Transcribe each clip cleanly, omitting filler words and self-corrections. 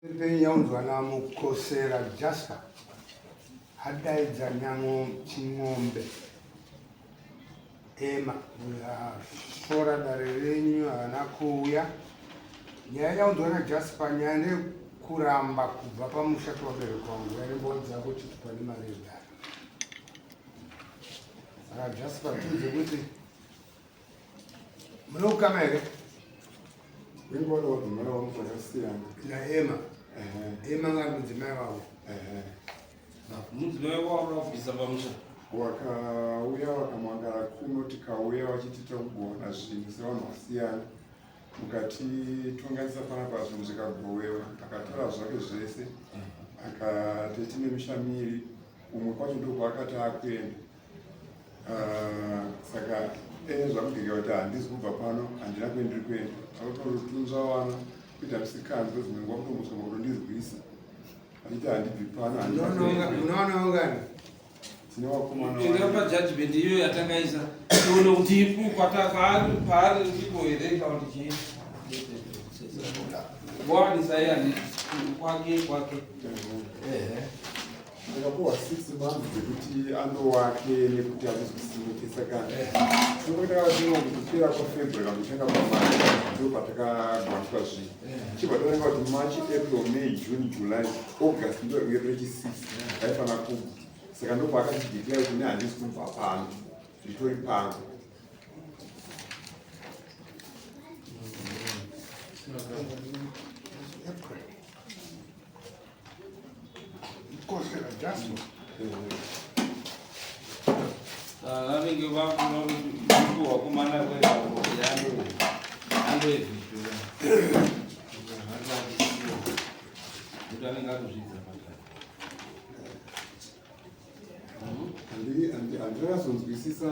Penyu yaunzwa naMukosera Jasper adaidza Ching'ombe Emma asvora dare renyu haana kuuya. Nyaya yaunzwa naJasper nyaya ndeyekuramba kubva pamusha pevabereki vangu yanembowa dzako chitupa nemari yedare. Saka Jasper tiudze kuti Mune ukama here? Wengu wana wadzimai wangu zvakasiyana. NaEma. Ema nga mudzimai wavo. Mudzimai wavo wakubvisa pamusha. Wakauya wakamangara kuno tikauya vachiti takugowana zvinhu sevanhu vasiyana. Mukatitonganisa panapa zvinhu zvikagowewa akatora zvake zvese akati tine misha miiri umwe kwacho ndokwaakati akuenda Ah, saka ene zvakudika kuti handizi kubva pano handina kuendiri kuenda akutotunzva vana kuita misikanzwa dzimwe nguva kutomuswa kutondizwisa achiti handibvi pano munoona ungani tine vakomana Enda pajudgment iyoyo yatakaisa tione kuti ipu kwaari paari ndipo here kana kuti chii wawanisa iye handiti kwake kwake ehe Ndakapuwa 6 months dzekuti andowake nekuti handizosimuke saka tinongoita kupera kwaFebruary kana kutanga kwaMarch ndo patakagwaniswa zvinhu chibva taoneka kuti March, April, May, June, July, August ndo ringe rechi 6 raifanira kubva saka ndopaakatideclare kuti ne handisi kubva pano nditori pano. April. Kosera Jasper. Vanenge vakuvakomana andoevhishura kuti anenge akuzvidza pakati. Handinyatsonzwisisa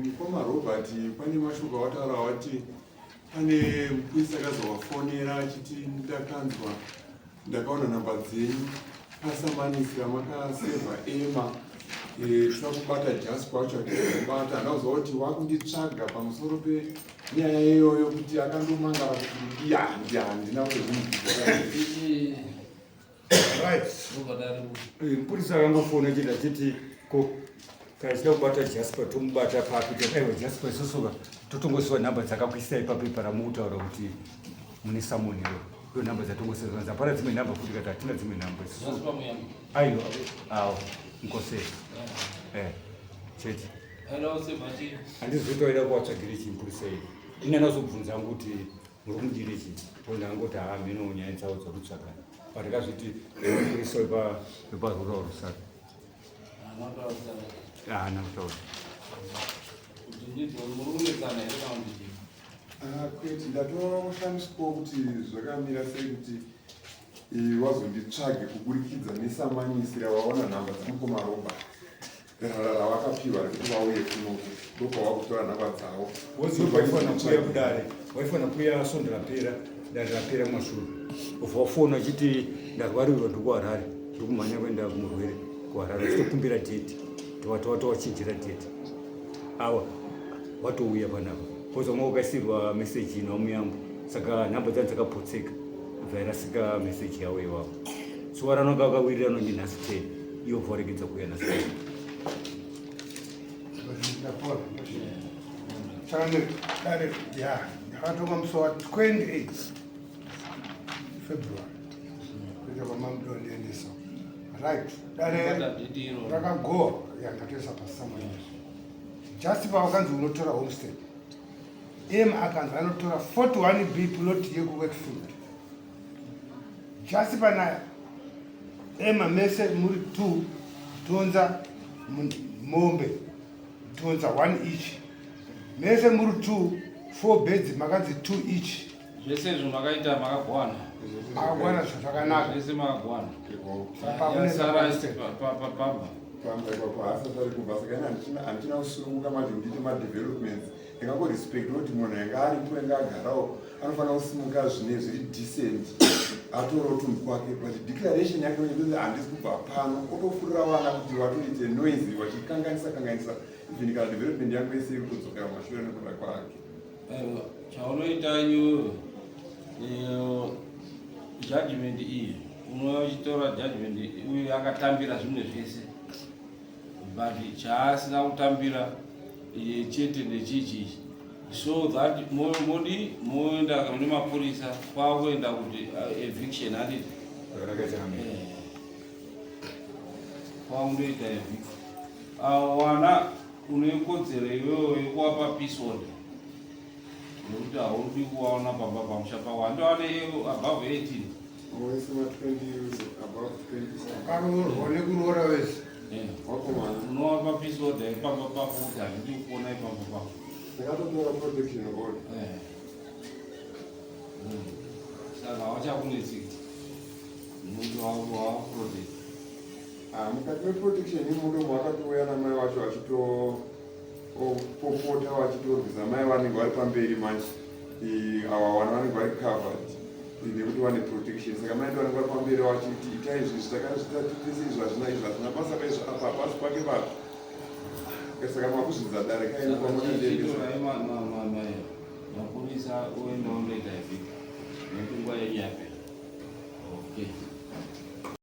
mukoma Robert pane mashoko awataura wati pane mupurisa akazovafonera achiti ndakanzwa ndakaona nhamba dzenyu pasamanisi ramakasevha ema eh, tinoda kubata jaspa wacho atizobata handauziva kuti wakunditsvaga pamusoro penyaya iyoyo kuti akandomangara kuti ndiya handina kuzomubvisa Right. Eh, mupurisa akangofona achiti achiti ko kana tichida kubata Jasper tomubata papi tati aiwa Jasper isusuka totongosiwa nhamba dzakakuisai ipapo paramukutaura kuti mune samoni iro ndo nhamba dzatongosiwa zvanzi hapana dzimwe nhamba futi kati hatina dzimwe nhamba isusu aiwa awo mukosei eh chete handizivi kuti waida kuvatsvagire chii mupurisa iyi ini andazobvunza hangu kuti muri kumudire chii ko ndangoti haa mheno nyaya dzavo dzakutsvaga but akazviti mupurisa weparura rusaka haana kutaura ah, kwete ndatoshamiswawo kuti zvakamira sei kuti eh, wazonditsvage kuburikidza nesamanisi rawaona nhamba dzamukoma robert ravakapiwa rekuti vauye kuno ndokwavakutora nhamba dzavo waifanira kuuya kudare waifanira kuuya svondo rapera dare rapera kumashure obva wafona uchiti ndarwarirwa ndiri kuharare ndiri kumhanya kuenda kumurwere kuharare uchitokumbira dheti towatowachinjira dheti awa watouya panapa koza wanga wakaisirwa meseji ino amuyambo saka nhamba dzani dzakapotseka bva yarasika meseji yawo iwawo zuva ranoga akawirirana ndinhasi 10 iyo voregedza kuuya nhasi 10 Dare, ya, ndakatonga musi wa 28 February kuita kwamamudondiendesa. Right, dare rakagoa, ya, ndatoisa pasamwe. Just pawakanzi unotora homestead. M akanzi anotora 41 B plot yekuWakefield. Just pana Emma mese muri 2 dhonza mombe dhonza 1 each. Mese muri 2 4 beds makanzi 2 each. Zvese izvo makaita makagwana. Makagwana zvakanaka. Zvese makagwana. Sara pamba. Pamba ipapo haasati ari kubva saka ini handichina kusununguka manje ndiite madevelopments ndingangorespect kuti munhu anga aripo anga agarawo anofanira kusimuka zvine zviri decent atorawo tunhu kwake but declaration yake onye handisi kubva pano otofurira vana kuti vatoite noise vachikanganisa kanganisa even kana development yangu yese iri kutodzokera mumashure nekuda kwake chaunoita iwewe Judgment iyi unochitora judgment uyu akatambira zvimwe zvese, but chaasina kutambira chete ndechichi, so that modi moenda nemapurisa kwakuenda kuti eviction, handiti? Kwakundoita eviction. Wana une kodzero iwewe yekuwapa peace order, nekuti haudi kuwaona pamba pamusha pako. Handiwane above 18? Wese ma20 years, above 20. Vakaroorwa nekuroora vese. Wakomana. Unovapa peace order ipamba pako kuti handidi kuona ipamba pako. Takatotora protection order. Saka hauchakunetsiki, muntu wakuprotect. Ah, mukati meprotection imomo makatouya namai vacho vachitopopota, vachitorwisa. Mai vanenge vari pamberi manje. Ava vana vanenge vari covered nekuti vane protection, saka mai ndo vanenge vari pamberi vachiti itai izvi, takazvitese izvi, hazvina izvi, hazvina basa kaizvo, apa hapasi pake papi. Saka makuzvidza dare kaini kwamakandendesa. Chitorai mapurisa oenda ondoita evict nekuti nguva yenyu yapera. Okay.